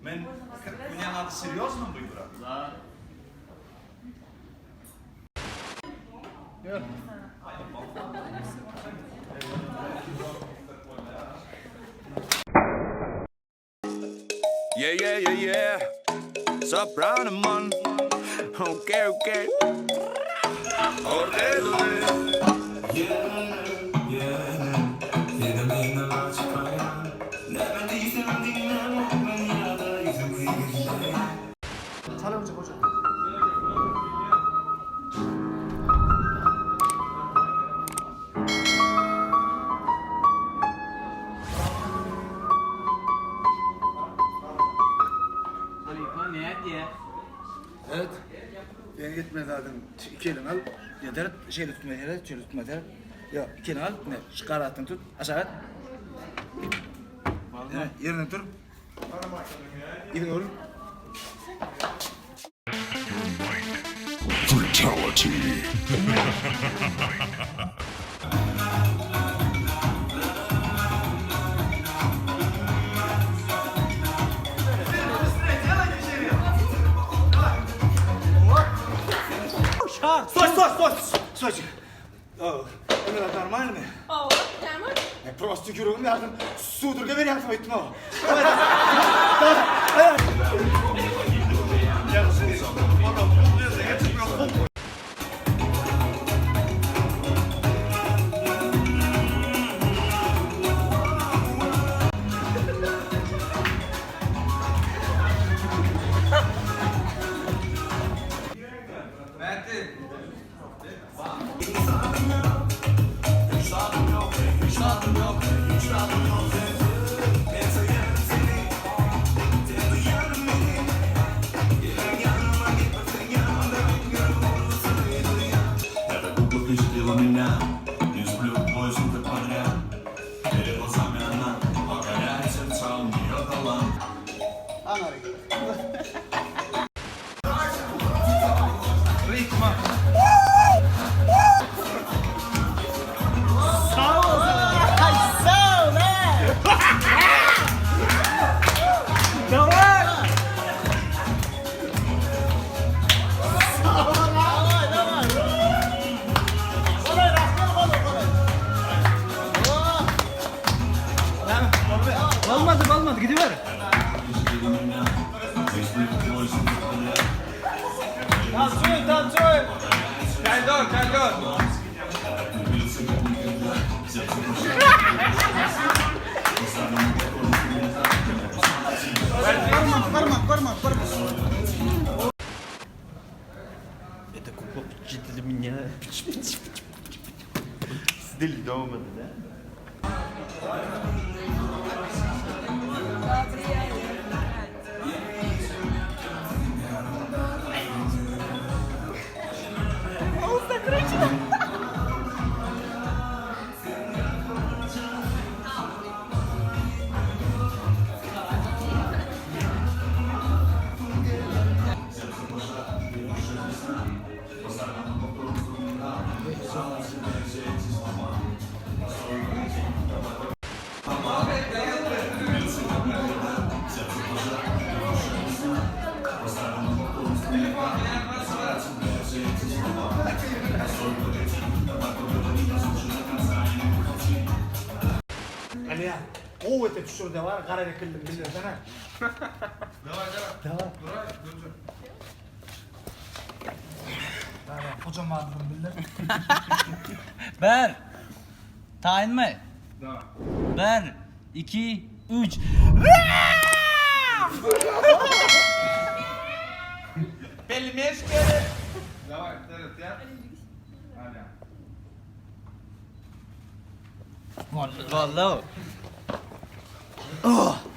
Men мне надо серьезно выбрать. Да. Yeah, yeah, yeah, yeah. Soprano man. Okay, okay. Halypa nädýä? Evet. Ben gitme zaten. İki elini al. Yeter. Şeýle tutma seret, şeýle tutma seret. Ýok, iki elini al. Ne, şu garatdan tut. Aşağı at. Evet, yerine tur. Yine oğlum. Fatality. Стой, стой, стой! Стой! Ömer нормально mi? Hawa, näme? E, Просто ýüregim ýardym. Sudurga berýärsiň öýtme. Давай, давай, давай. Эта кукла впечатлила меня Не сплю двое суток подряд Перед глазами она Покоряет сердца, у нее талант Bolmady, bolmady, gidiber. Впечатлила меня Не сплю двое суток подряд Tansuý, tansuý. Koridor, koridor. Влюбился как никогда Сердце душа Это кукла впечатлила меня. Dil olmadı da. Alýa, gowy ete düşürde bar, gara rekildim bildirsene. Давай, давай. Давай, dur. Давай, hocam adını bildir. Bir. Taýynmy? Давай. Bir, iki, üç. Пельмешки. Давай, Тарас, я. Аля. Vallahi. Oh.